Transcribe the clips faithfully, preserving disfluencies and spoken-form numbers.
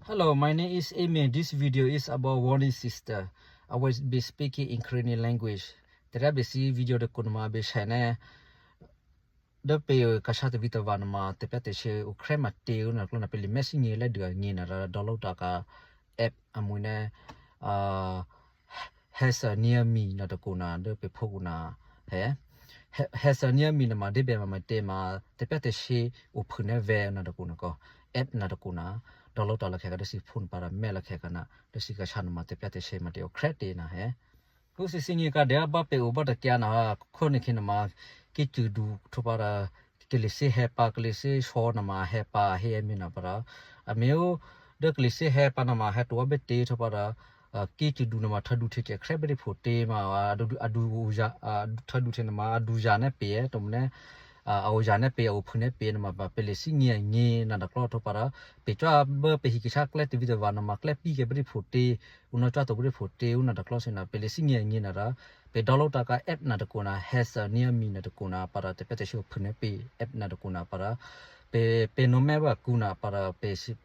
Hello, my name is Amy. This video is about warning system. I will be speaking in Karenni language. Tè̤ryá bèsí video tôkǔ nuôma bèshè nè́ dố pè̤ kashá tavǐtava̤ nuôma tè̤pyá̤tè̤shyě okhréma tě ǔ nè̤klò̤́ na pè̤ li mèthènyě lè́dû agně na rò download tǎ̤ ka app amwi̤ nè́, a, Hesaniami na tôkǔ na dố pè̤ phone kǔ na hè. He-, Hesaniami nuôma débè ma matě ma tè̤pyá̤tè̤shyě ophû nè́ vè̤ na tôkǔ na kò app na tôkǔ na download tǎ lakhè ka dố thǐ phone pǎ rò mè́ lakhè ka na dố thǐ kashá nuôma tè̤pyá̤tè̤shyě matě okhrétě na hè. Phú thǐ thíshyé nyě̤ kǎ dè̌ bá pè̤ o bá takyǎ na ha, khónèkhè nuôma kí cû̌du htwǒ pǎ rò kalisí hè̌ pǎ, kalisí sò̌ nuôma hè̌ pǎ, hé è́ mi na pǎ rò a mi ó dố kalisí hè̌ pǎ nuôma hè̌ tuố̤bè́ tě htwǒ pǎ rò, a, kí cû̌du nuôma htò̌du htecè khrè́ bè́ rí phǒtě ma, a, adu, adu, uza, a, htò̌du hte nuôma aduza nè́ pě è́, tǒmnè́, a, a oza nè́ pě, a ophû nè́ pě nuôma pǎ pè̤ lè thíshyé agně na tôklò́ htwǒ pǎ rò pè̤ cò́ bố pè̤ hi kashá klè́ tavǐtava̤ nuôma klè́ píkè bè́ rí phǒtě, ǔ nò̌ cò́ to bè́ rí phǒtě ǔ na tôklò́ thǐ na pè̤ lè thíshyé agně na rò pè̤ download tǎ ka app na tôkǔ na Hesaniami na tôkǔ na pǎ rò tè̤pyá̤tè̤shyě ophû nè́ pě app na tôkǔ na pǎ rò pè̤, pè̤ nò̌mè̤́ bá akǔ na pǎ rò pè̤ si-,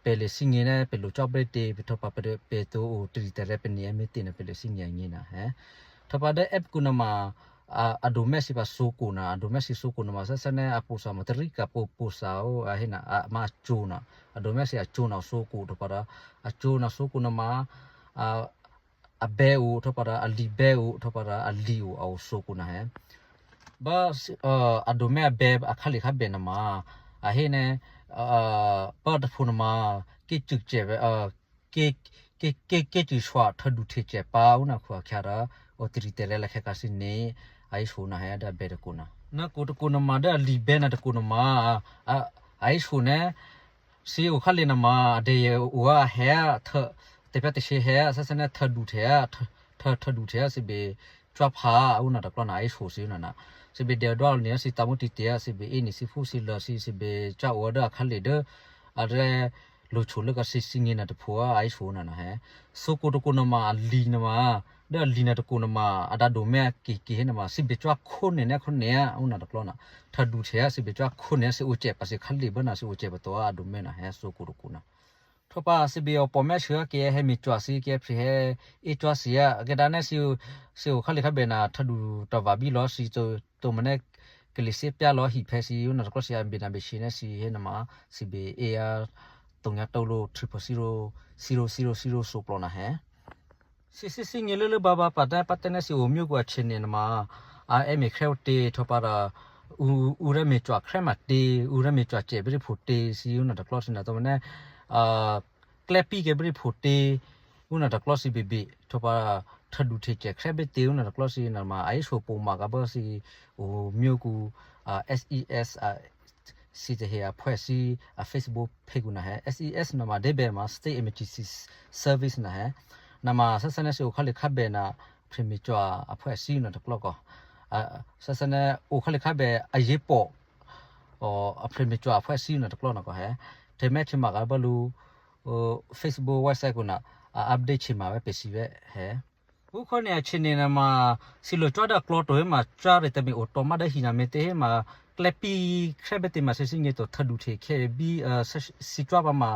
pè̤ lè thíshyé nè́ pè̤ lo cò́ bè́ tě pè̤ htwǒ pǎ pè̤, pè̤ to o taritaryǎ pè̤ ni è́ mi tě na pè̤ lè thíshyé agně na hè. Htwǒ pǎ dố app kǔ nuôma, a, a do mèthènyě pǎ sǒkǔ na, a do mèthènyě sǒkǔ nuôma sè́sè́ nè́ a pothè ma tarí ka̤ pothè ó, a hé na, a, ma a cǒ na, a do mèthènyě a cǒ na sǒkǔ htwǒ pǎ rò, a cǒ na sǒkǔ nuôma, a, a bè̌ o htwǒ pǎ rò, a li bè̌ o htwǒ pǎ rò, a li o, a o sǒkǔ na hè. Bá, a, a do mèthènyě a bè̌ a khǎlè khábè nuôma, a hé nè́, a, bá taphǒ nuôma, kí cû̌cè, a, kí, kí, kí, kí cû̌ shwa htò̌du htecè pǎ ǔ na akhu-akhyǎ rò, o taritaryǎ lakhè ka thǐ ni, a hé sǒ na hè dố a bè̌ tôkǔ na. Na kǔ tôkǔ nuôma dố a li bè̌ na tôkǔ nuôma, a, a, a hé sǒ nè́, thǐ o khǎlè nuôma, a dèyè o a hè, a, htò, tè̤pyá̤tè̤shyě hè, a sè́sè́ nè́ htò̌du hte, a, htò, htò, htò̌du hte, a thǐ bè cwá phǎ, a ǔ na tôklò́ na a hé sǒ thǐ ǔ na na. Thǐ bè dèdwá lè nè́, thǐ tǎ̤mú tǐtě, a thǐ bè é ni thǐ phú thǐ lô thǐ, thǐ bè cwá o dố a khǎlè dố, a rè́ lo̤ htyolố kǎ thǐ thíshyé agně na tôphǒ, a hé sǒ na na hè. Sǒkǔ tôkǔ nuôma a li nuôma, dố a li na tôkǔ nuôma, a dǎ do mèthènyě kiki hé nuôma, thǐ bè cwá khónè́ nè́ khónè́, a ǔ na tôklò́ na. Htò̌du hte, a thǐ bè cwá khónè́, a thǐ o cè pǎ thǐ khǎlè bố na thǐ o cè pǎ to, a do mèthènyě na hè sǒkǔ tôkǔ na. Htwǒ pǎ thǐ bè o pòmè́ shuô̌ kayǎ hè̌ me̤cwa̤ thǐ, kayǎ phè̌ hè̌ é cwá thǐ a, kayǎ dǎ nè́ thǐ, thǐ o khǎlè khábè na htò̌du tava̤ bí lò̌ thǐ to, tǒmnè́ kalisí pyá lò̌ hi phè̌ thǐ, ǔ na tôklò́ thǐ a bè na bè shi nè́ thǐ hé nuôma, thǐ bè é a tǒnyǎ tǒ lǒ triple zero, zero zero zero sǒplò́ na hè. Thǐ thíshyé agně lốlố bǎbǎ pǎ tè́ pǎ tè́ nè́ thǐ o myókǔ a channel nuôma, a è́ me̤ khrè́ ǒtě htwǒ pǎ rò, ǔ, ǔ rè́ me̤cwa̤ khrè́ ma tě, ǔ rè́ me̤cwa̤ cè bè́ rí phǒtě thǐ ǔ na tôklò́ thǐ na tǒmnè́, a, klè́ píkè bè́ rí phǒtě, ǔ na tôklò́ thǐ bèbè, htwǒ pǎ htò̌du htecè khrè́ bè́ tě ǔ na tôklò́ thǐ nuôma, a hé sǒ pǒ ma ka bố thǐ o myókǔ, a, S E S, a, thǐ tahe a phwè̌ thǐ a Facebook page kǔ na hè. S E S nuôma débè ma State Emergency Service na hè. Nuôma sè́sè́ nè́ thǐ o khǎlè khábè na phè̌ me̤cwa̤ a phwè̌ thǐ na tôklò́ kò. A, sè́sè́ nè́ o khǎlè khábè a yě pò, o, a phè̌ me̤cwa̤ a phwè̌ thǐ na tôklò́ na kò hè. Tè̤mè́ hte ma ka bố lǔ, o, Facebook website kǔ na, a update hte ma vè̤́ pè̤ thǐ vè̤́ hè. Ǔ khò́ nè̤ a channel nuôma, thǐ lo cwá dố aklò̌ to hé ma cwá rè tǎ me̤ o tǒ má dố hi na me̤tě hé ma, klè́ pí khrè́ bè́ tě ma thǐ thíshyé agně to htò̌du hte khyě bí, a, thǐ, thǐ cwá pǎ ma,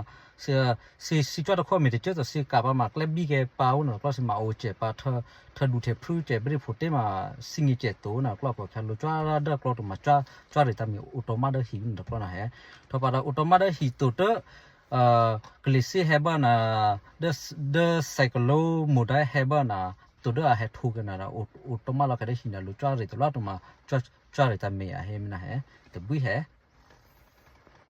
thǐ, a, thǐ, thǐ cwá tôkhó me̤ tacô to thǐ ka̤ pǎ ma klè́ bíkè pǎ ǔ na tôklò́ thǐ ma o cè pǎ htò, htò̌du hte phrû́ cè bè́ rí phǒtě ma thíshyé agně cè to ǔ na tôklò́ kò khyě lo cwá dố aklò̌ to ma cwá, cwá rè tǎ me̤ o tǒ má dố hi ǔ na tôklò́ na hè. Htwǒ pǎ rò o tǒ má dố hi to tố, a, kalisí hè̌ bố na, dố, dố cyclone Mudai hè̌ bố na, to dố a hè̌ htwǒ kè na, o, o tǒ má lò̌ kè dố hi na lo cwá rè tôklò́ to ma cwá, cwá rè tǎ me̤ a hé mi na hè, tôbwí hè.